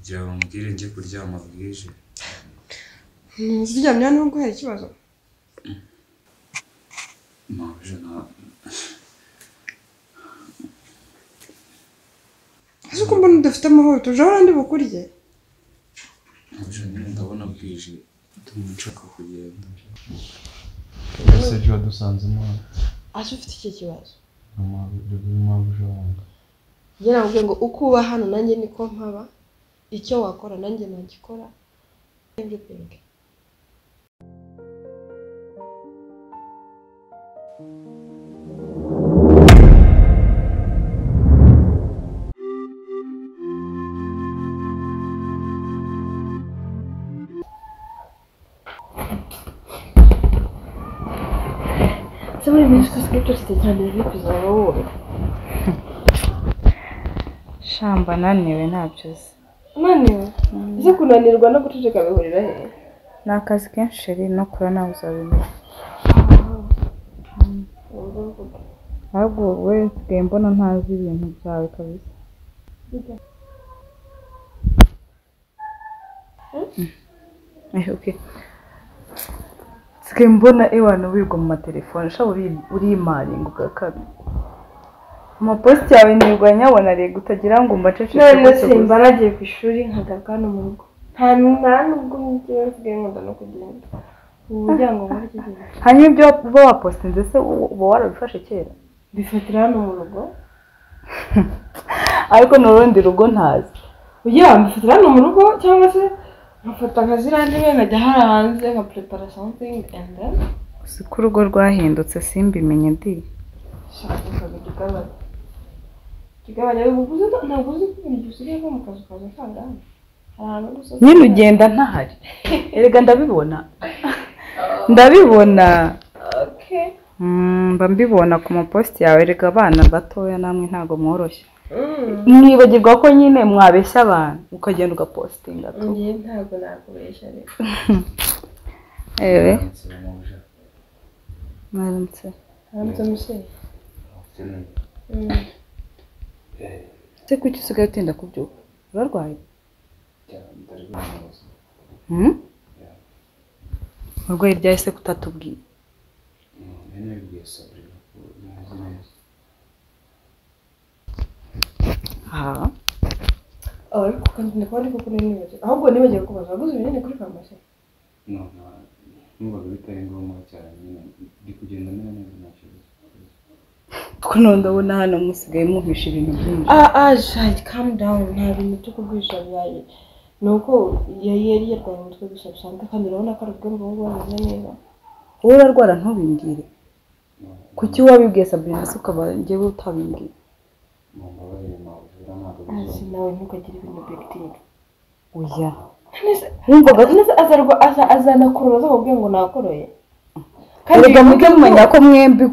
Kugira ngo mbwire njye kuryama bwije. Uryamye hano ubwo hari ikibazo? Mabuja nta. Ese uko mbona udafite amahoro tuje aho ndi bukurye? Mabuja nyine ndabona bwije ndumva nshaka kugenda. Ese ejo wadusanzemo hano? Ase ufite iki kibazo? Mabuja wanjye. Njye nakubwiye ngo uko uba hano nanjye niko mpaba, icyo wakora nanjye nagikora. Everything. Se muri minsi dusigaye ducecetse cyane biri kuzaba wowe. Shamba naniwe ntabyo uzi. Unaniwe? Ese kunanirwa no guceceka bihurira he? Ni akazi kenshi chérie, no kora nawe uzabimenya. Ahubwo wowe nsigaye mbona ntazi ibintu byawe kabisa. Okay. Nsigaye mbona ewana wirirwa mu matelefone, sha urimaringa ugakabya. Amapositi yawe nirwa nyabona rega utagira ngo mbaceceke. None se mba nagiye ku ishuri nkagaruka hano mu rugo. Nta nubwo njyewe nsigaye nkunda no kugenda. Ubu kugira ngo nkore iki kintu. Hanyuma ibyo uba wapostinze se uba warabifashe kera? Bifatira hano mu rugo. Ariko ni urundi rugo ntazi. Oya, mbifatira hano mu rugo cyangwa se nkafata nka ziriya ntebe nkajya hariya hanze nka prepara something and then. Uzi ko urugo rwahindutse simbimenye ndi. Shaka ukabigabanya. Kigabanya ubuguzi ntabwo uzi ko ibintu usigaye nko mu kazu kaza nsanga hano. Hari ahantu gusa. Nyine ugenda ntahari. Erega ndabibona. Ndabibona. Okay. Mba mbibona ku mapositi yawe erega abana batoya namwe ntago mworoshye. Mwibagirwa ko nyine mwabeshya abantu ukagenda ugapostinga tu. Njye ntabwo nakubeshya rero. Ewe. Mwaramutse. Mwaramutse musore. Ese kuki usigaye utinda kubyuka? Urarwaye? Urwaye ryahise kutatubwiye? Aha. Ariko kandi ndakubona koko nibagiwe. Ahubwo nibagiwe kubaza waguze ibinini kuri farumasi? No, numvaga bitari ngombwa cyane nyine ndi kugenda mera neza nta kibazo. Kuko none ndabona hano musigaye muhisha ibintu byinshi. Shit, calm down, nta bintu byo kuguhisha bibaye. Ni uko yari yarwaye umutwe gusa bisanzwe kandi urabona ko ari ubwo ngubu ameze neza. Wowe urarwara ntubimbwire. Kuki wabibwiye Sabrina se ukaba njyewe utabimbwiye? Ese nawe ntukagire ibintu big deal. Oya. Wumvaga ko azanakurura azakubwira ngo nakoroye. Erega mujye mumenya ko mwembi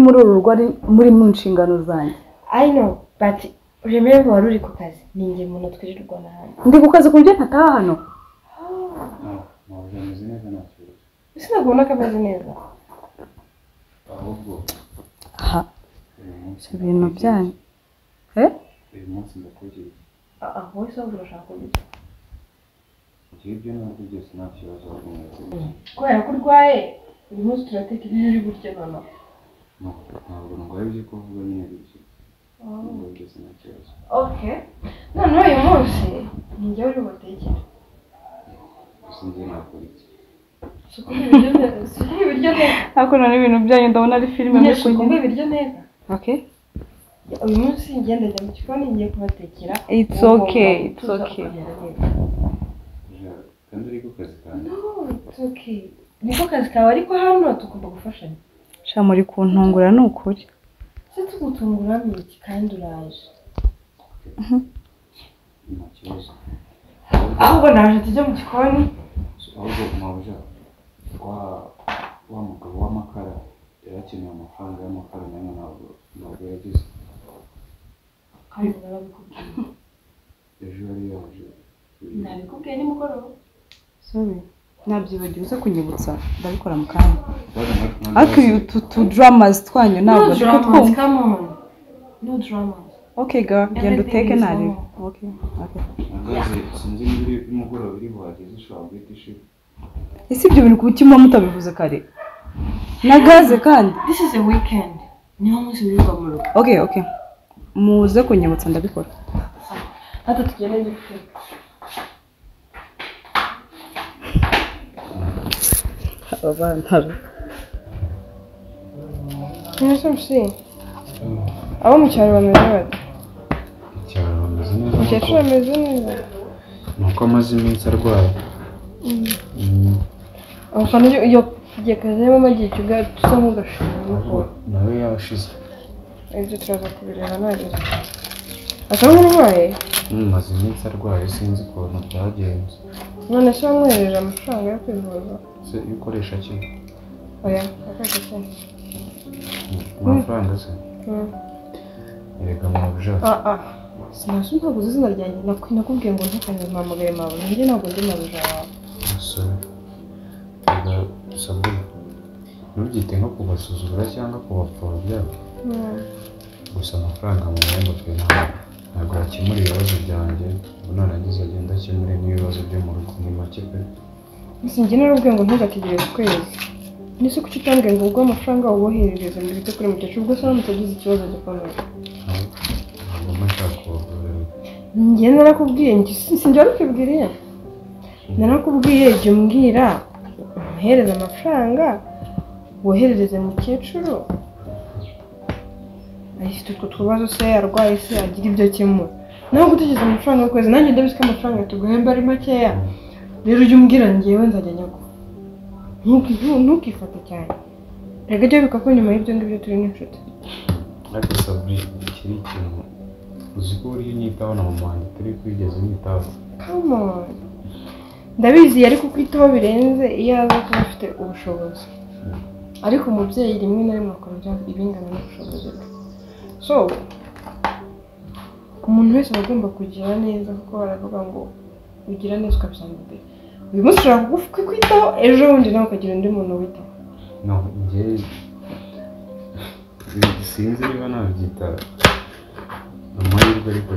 muri uru rugo ari muri mu nshingano zanjye. I know, but remember wari uri ku kazi. Ni njye muntu twirirwana hano. Ndi ku kazi ku buryo ntataha hano. Mabuja ameze neza nta kibazo. Ese ntabwo ubona ko ameze neza? Ahubwo aha ibintu byanyu. Uyu munsi ndakugira. Wowe se ahubwo urashaka kurya? Ibyo nabyo byose nta kibazo. Kubera ko urwaye uyu munsi turateka ibyo uri burya noneho. Ntabwo ndwaye ibyo kuvuga nyine gutyo. Ibyo byose nta kibazo. Okay. Noneho uyu munsi ni njye uri butekere. Gusa njye nakora iki? Sukuma ibiryo neza. Sukuma ibiryo neza. Ariko none ibintu byanyu ndabona ari filime muri Sukuma ibiryo neza. Okay. Uyu munsi ngenda njya mu gikoni ngiye kubatekera. It's okay, it's okay. Kandi uri ku kazi kanjye. No, it's okay. Niko kazi kawe ariko hano tugomba gufashanya. Sha muri kuntungura ni ukuri. Se tugutungura ni iki kandi uraje. Nta kibazo. Ahubwo naje tujye mu gikoni. Ahubwo mabuja wa mugabo w'amakara yari akeneye amafaranga y'amakara nayo ntabwo yagize. Kandi narabikubwiye. Ejo yari yaje. Nabikubwiye nimugoroba. Sorry. Nabyibagiwe uze kunyibutsa ndabikora mu kanya. Ariko utu dramas twanyu ntabwo No dramas, come on. No dramas. Okay girl, genda uteke nari. Okay, okay. Gaze sinzi niba nimugoroba iri buhageze ushobora guhita ishira. Ese ibyo bintu kuki muba mutabivuze kare? Na gaze kandi. This is a weekend. Niho munsi wirirwa mu rugo. Okay, okay. Muze kunyibutsa ndabikora. Hata tugende guteka. Aba bana. Nese msi. Abo mu cyaro bameze bate? Icyaro bameze neza. Umukecuru ameze neza. Nuko amaze iminsi arwaye. Abafana iyo kazemo amagiye kiga tusa nk'ugashira. Nawe yashize. Ibyo turaza kubireba nageze. Asa nk'urwaye? Maze iminsi arwaye sinzi ukuntu byagenze. None se wamwohereje amafaranga yo kwivuza? Se iyo ukoresha ki? Oya, akoresha ki? Amafaranga se? Erega mabuja. Sinasi ntabwo uzi izina ryanjye. Nakubwiye ngo ntukajye mpamagare mabuja. Njye ntabwo ndi mabuja wawe. Sorry. Erega Sabine, ntubyite nko kubasuzugura cyangwa kubapfobya. Gusa amafaranga mu mwenda pe ntabwo yakemura ibibazo byanjye. Ubu narangiza agenda akemure n'ibibazo byo mu rugo ni make pe. Gusa njye narabwiye ngo ntugategereze ukwezi. Nese kuki utambwiye ngo ubwo amafaranga uboherereze ngo bite kuri mukecuru ubwo se uramutse agize ikibazo gikomeye? Ntabwo mba nshaka kubavura. Njye narakubwiye, sinjye warukibwiriye. Narakubwiye jya umbwira umuhereze amafaranga woherereze mukecuru. Afite utwo tubazo se arwaye se agira ibyo akemura. Nawe gutegereza amafaranga y'ukwezi nanjye ndabizi ko amafaranga tuguhemba ari makeya. Rero ujye umbwira njyewe nzajya nyaguha. Ntukifate cyane. Reka jya wibuka ko nyuma y'ibyo ngibyo turi n'inshuti. Ariko Sabri, iki ni ikintu uzi ko buriya unyitaho na mama wanjye turi kwigeze unyitaho. Come on. Ndabizi yari kukwitaho birenze iyo aza kuba afite ubushobozi. Ariko umubyeyi rimwe na rimwe akora ibingana n'ubushobozi bwe. So, umuntu wese aba agomba kugira neza kuko baravuga ngo ugira neza ukabisanga imbere. Uyu munsi ushobora kukwitaho ejo bundi nawe ukagira undi muntu witaho. No, njye sinzi niba nabyita amahirwe ariko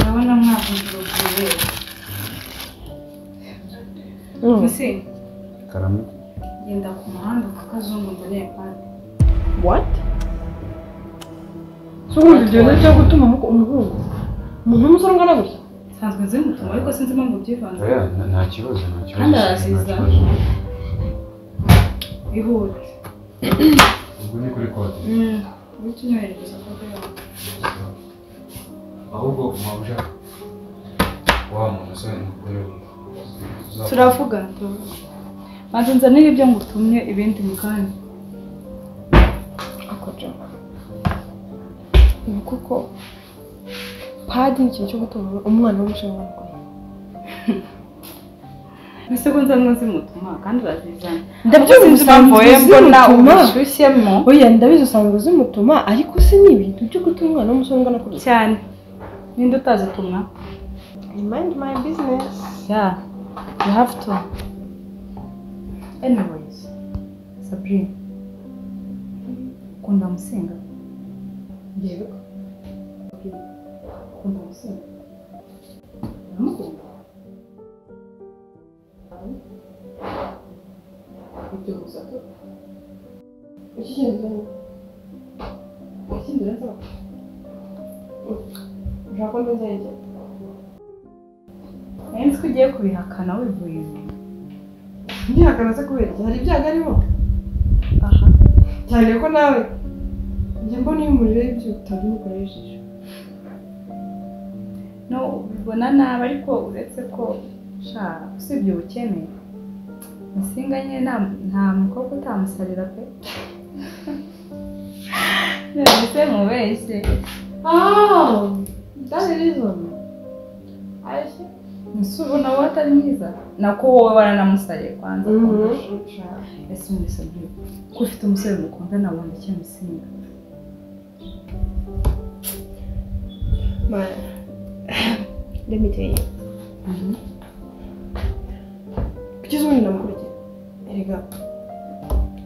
urabona mwakunze. Musi karame genda ku muhanda kwa Kazungu mbone padi. What? So ubu ibyo bintu cyo gutuma umuhungu umuntu w'umusore ungana gutya? Nsanzwe nzi mutuma ariko sinzi impamvu byivanze. Oya, nta kibazo, nta kibazo. Kandi arasiza. Ihute. Ubwo ni kuri kode. Uhite unyoherereza kode yawe. Ahubwo mabuja wa muntu se umugore. Turavugana. Banza nzanire ibyo ngutumye ibindi mu kanya. Akoja. Ubu koko padi ni ikintu cyo gutuma umwana w'umusore w'umugore. Mbese ko nzanwa zimutuma kandi urazizana. Ndabyumva usanzwe mbona ubishyushyemo. Oya ndabizi usanzwe zimutuma ariko se ni ibintu byo gutuma umwana w'umusore ungana kuriya. Cyane. Ninde utazitumwa? I mind my business. Yeah, you have to. Anyways, Sabrina, ukunda Musinga? Yego. Ukunda Musinga? Uramukunda? Ibyo gusa. Iki kintu ikindi nzo. Ushaka ko nzajya? Nzi ko ugiye kubihakana wivuye inyuma. Ndihakana se kubera iki? Hari ibyago arimo? Aha. Cyane ko nawe njye mbona iyo umuriro y'ibyo utabimukoresheje. No, ubibona nabi ariko uretse ko sha usibye ubukene Musinga nyine nta mukobwa utamusarira pe. None mubeshye. Ah, that reason. Aisha. Ese ubona wowe atari mwiza? Nako wowe waranamusariye kwanza. Ese ubundi Sabine, ko ufite umusore mukundana wandikiye Musinga? Man, let me tell you. Kugeza ubundi namukurikiye. Erega,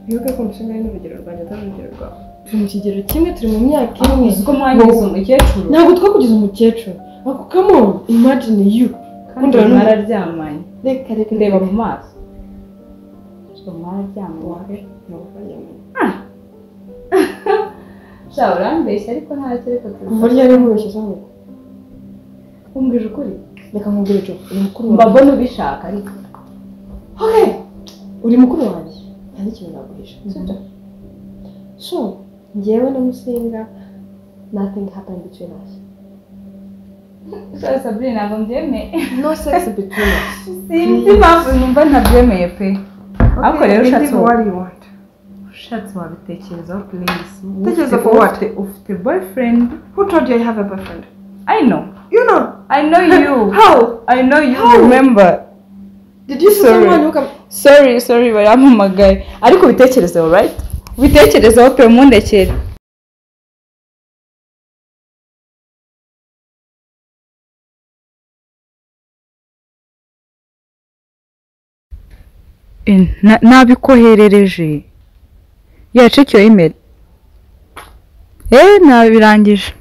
wibuke ko Musinga ari n'urugero rwanjye atari urugero rwawe. Turi mu kigero kimwe, turi mu myaka imwe. Uzi ko mwangiza umukecuru. Ntabwo twakugize umukecuru. Ako come on, imagine you. Kandi mwararyamanye. Reka reka ndeba mu maso. So mwararyamanye. Sha urambeshya ariko ntacyo reka tuzi. Kuva ryari nkubeshya se ahubwo? Umbwije ukuri. Reka nkubwire cyo, uri mukuru wanjye. Mbabona ubishaka ariko. Okay. Uri mukuru wanjye. Nta n'ikintu naguhisha. Sibyo? So, njyewe na Musinga nothing happened between us. Sha Sabrina ntabwo mbyemeye. No sex between us. Sinzi impamvu numva ntabyemeye pe. Ariko rero ushatse what you want. Ushatse wabitekerezaho please. Tekereza for what? Ufite boyfriend. Who told you I have a boyfriend? I know. You know. I know you. How? I know you. How? Remember. Did you see someone who come? Sorry, sorry, barampamagaye. Ariko ubitekerezeho, right? Ubitekerezeho pe mundekere. Nabikoherereje. Yeah, check your email. Nabirangije.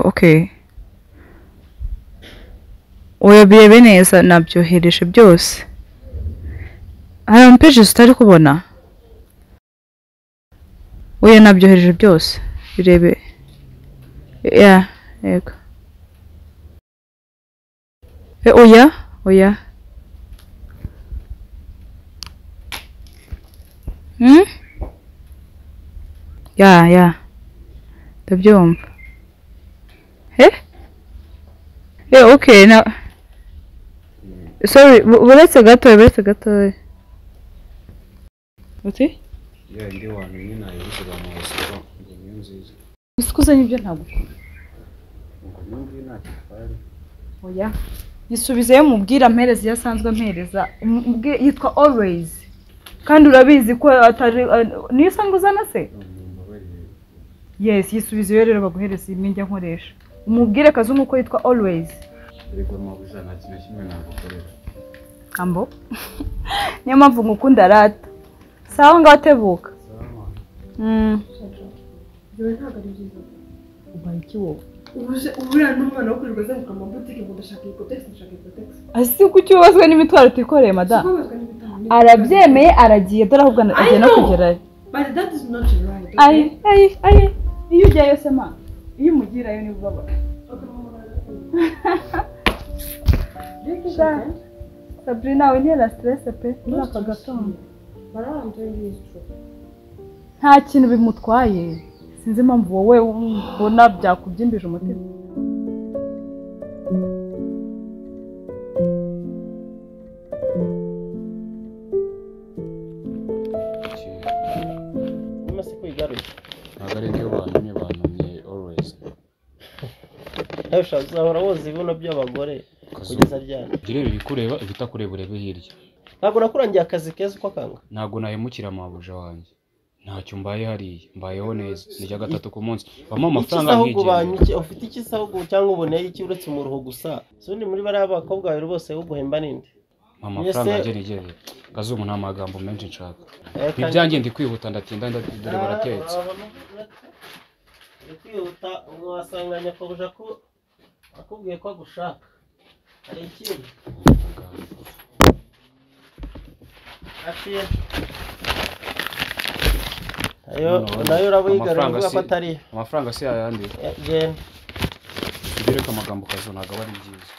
Okay. Oya birebe neza nabyohereje byose. Hari amapages utari kubona? Oya nabyohereje byose. Birebe. Yeah, yego. Oya, oya. Yeah, yeah. Ndabyumva. Okay, now. Sorry, uretse gato. Uti? Yeah, ndi wantu nyine nayibuze bamuha ngo niyo nziza. Isikuze nibyo ntabwo. Ngo nubwo ntakitware. Oya. Yisubizeyo mubwira mpereza iyo asanzwe mpereza. Yitwa Always. Kandi urabizi ko atari niyo usanzwe uzana se? Yes, yisubizeyo rero baguhereza imwe nkoresha. Umubwire Kazungu ko yitwa Always. Ariko mabuja nta kintu kimwe nagukorera. Ambo. Niyo mpamvu ngukunda rata. Sawa ngaho tebuka. Yewe ntabwo ari byiza. Ubaye iki wowe? Ubuje ubura n'umwana wo kwirirwa azenguruka mu butike ngo ndashaka iyi kotegisi, ndashaka iyi kotegisi. Asi kuki ubazwe n'imitwaro utikoreye madam? Arabyemeye aragiye dore ahubwo agiye no kugerayo. But that is not right. Ay ay ay. Iyo ujyayo se ma? Iyo umugirayo ni ubabara. Sabrina we ntera stress pe. Muri aka gatondo. Nta kintu bimutwaye. Sinzi impamvu wowe ubona byakubyimbije umutima. Ntabwo ari ibyo bantumye Always. Nawe uzahora woza ibibuno by'abagore kugeza ryari? Ugire ibikureba ibitakureba urebe hirya. Ntabwo nakurangiye akazi keza uko akanga. Ntabwo nahemukira mabuja wanjye. Ntacyo mbaye hariya, mbayeho neza. Nijya gatatu ku munsi. Bampa amafaranga nkigendera. Ufite iki se ahubwo cyangwa uboneye iki uretse umuruho gusa? Sundi muri bariya bakobwa babiri bose uguhemba ninde? Amafaranga njye nigereye. Kazungu nta magambo menshi nshaka. Ibyanjye ndi kwihuta ndatinda dore baratetse. Ndi kwihuta wasanga nyakabuja ko akubwiye ko agushaka. Hari ikindi? Aciye. Ayo nayo urabuyigarura uvuga ko atari. Amafaranga si ayandi. Genda. Tugereke amagambo Kazu ntabwo aba ari byiza.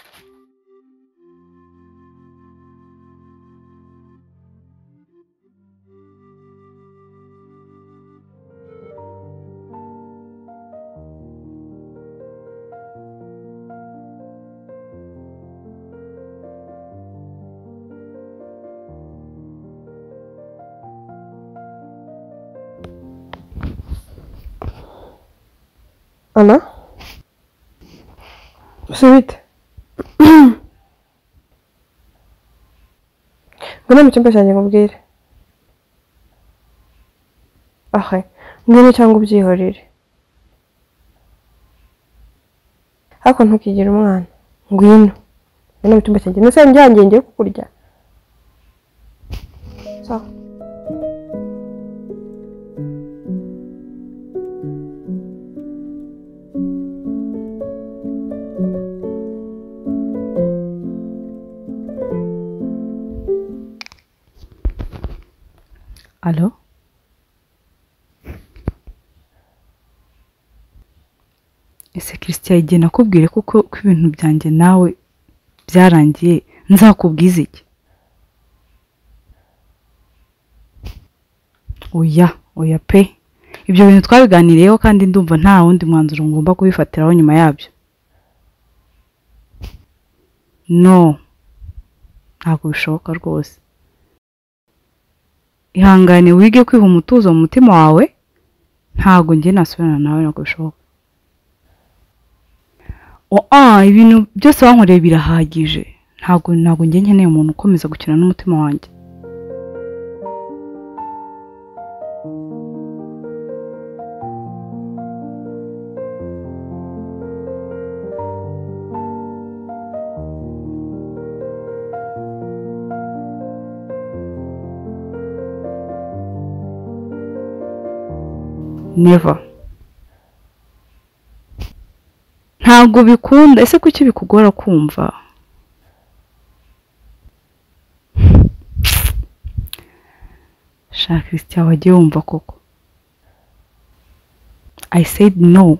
Ana? Subite. Ngwino mu cyumba cyanjye nkubwire. Ahe, ngwino cyangwa ubyihorere. Ariko ntukigire umwana. Ngwino. Ngwino mu cyumba cyanjye. Nese njyanjye ngiye kukurya. Sawa. Alo? Ese Christian, igihe nakubwire kuko ko ibintu byanjye nawe byarangiye, nzakubwiza iki? Oya, oya pe. Ibyo bintu twabiganiriyeho kandi ndumva nta wundi mwanzuro ngomba kubifatiraho nyuma yabyo. No. Ntabwo bishoboka rwose. Ihangane wige kwiha umutuzo mu mutima wawe, ntabwo njye nasubirana nawe, ntabwo bishoboka. Ibintu byose wankoreye birahagije. Ntabwo njye nkeneye umuntu ukomeza gukina n'umutima wanjye. Never. Ntabwo bikunda. Ese kuki bikugora kumva? Sha Christian, wagiye wumva koko? I said no.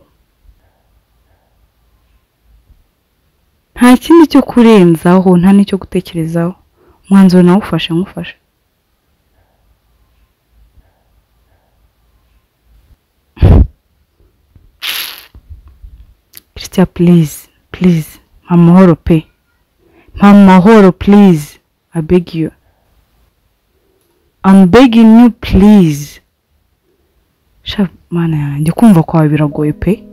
Nta kindi cyo kurenzaho, nta n'icyo gutekerezaho. Umwanzuro nawufashe nkufashe. Christian, please, please, mpa pe. Mpa amahoro, please. I beg you. I'm begging you, please. Sha mana yanjye, kumva kwawe biragoye pe.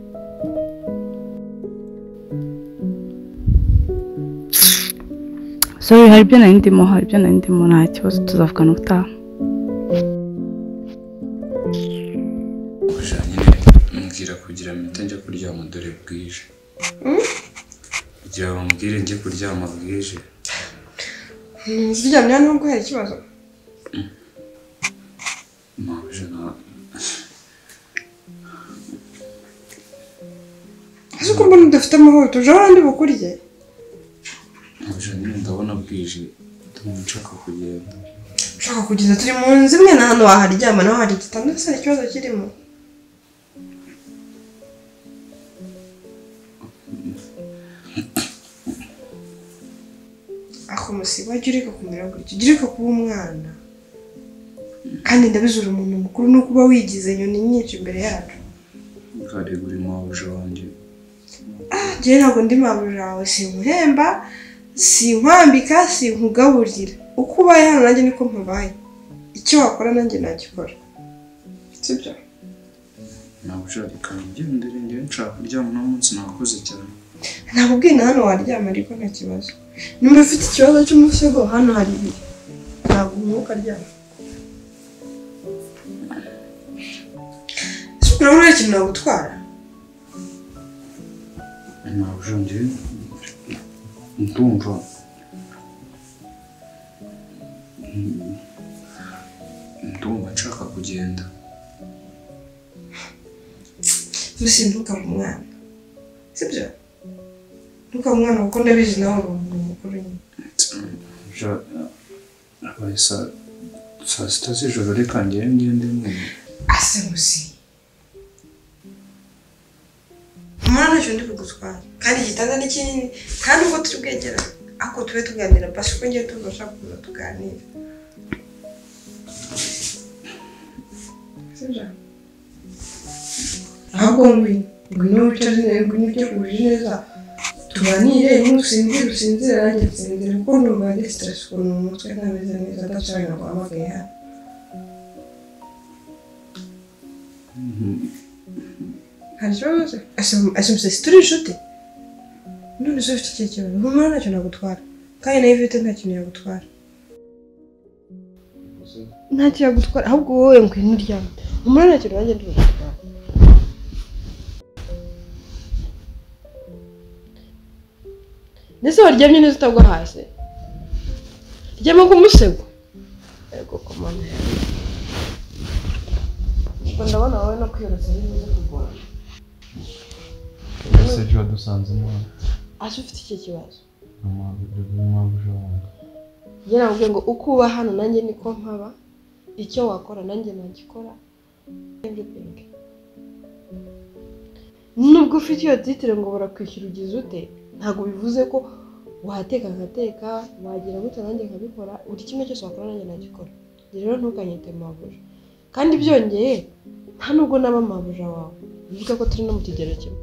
Sorry, hari ibyo nari ndimo, nta kibazo, tuzavugana ubutaha. Mbwira kugira mpite njya kuryama dore bwije. Kugira bambwire njye kuryama bwije. Uryamye hano nubwo hari ikibazo? Mabuja na Ese uko mbona udafite amahoro, tuje aho ndi bukurye? Mabuja nyine ndabona bwije, ndumva nshaka kugenda. Ushaka kugenda? Turi mu nzu imwe na hano waharyama, naho hari igitanda, se hari ikibazo kirimo? Ako musiba wajya ureka kumera gutya, ujya ureka kuba umwana. Kandi ndabizura umuntu mukuru no kuba wigize inyoni nyinshi imbere yacu. Kare uri mabuja wanjye. Njye ntabwo ndi mabuja wawe, sinkuhemba, sinkwambika, sinkugaburira. Uko ubaye hano nanjye niko mpabaye. Icyo wakora nanjye nagikora. Sibyo? Mabuja reka ngendere, njye nshaka kuryama uno munsi nakoze cyane. Nakubwiye na hano waryama ariko nta kibazo. Nimba ufite ikibazo cy'umusego hano hari ibiri. Ntabwo umwuka aryama. Urabona ikintu nagutwara? Mabuja njye ndumva nshaka kugenda. Gusa ntukabe umwana. Sibyo? Ntukabe umwana kuko ndabizi nawe uri umuntu mukuru nyine. Abaye saa sita z'ijoro, reka ngende ngende mwene. Ase musi. Umwana ntacyo ndi kugutwara. Kandi igitanda ni kinini, kandi ubwo turi bwegerane. Ako tube tuganira basi uko ngiye tuba nshaka kuza tuganira. Sibyo? Ahubwo ngwino wicare neza, ngwino ujye kuburiri neza, tuganire, nusinzire usinzire nanjye nsinzire, kuko ndumva ndi stress ukuntu mu mutwe ntameze neza, adashaka naguhamagaye hano. Hari ikibazo? Ese musesi turi inshuti? None se ufite ikihe kibazo? Humura ntacyo nagutwara. Kandi nayo ifite nta kintu yagutwara. Ntacyo yagutwara, ahubwo wowe ngwino uryame. Humura ntacyo nanjye ndi bugutware. Ndetse waryamye neza utagwa hasi. Ryama ku musego. Yego komana. Ubwo ndabona wowe no kwiyorosa ari byiza kugora. Ese wadusanzemo hano? Ase ufite ikihe kibazo? Mabuja wanjye. Njye nakubwiye ngo uko uba hano nanjye niko mpaba, Icyo wakora nanjye nagikora, everything. Nubwo ufite iyo titre ngo barakwishyura ugize ute, ntabwo bivuze ko wateka nkateka, wagira gute nanjye nkabikora, buri kimwe cyose wakora nanjye nagikora. Rero ntukanyite mabuja. Kandi byongeye nta nubwo naba mabuja wawe, bivuga ko turi no mu kigero kimwe.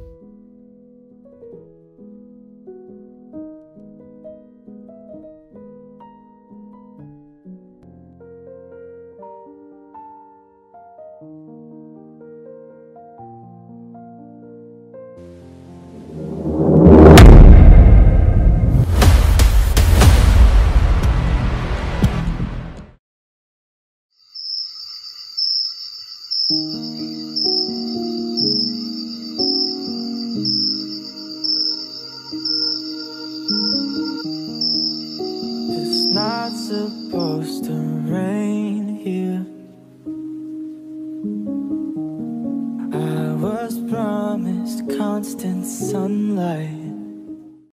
It's not supposed to rain here. I was promised constant sunlight.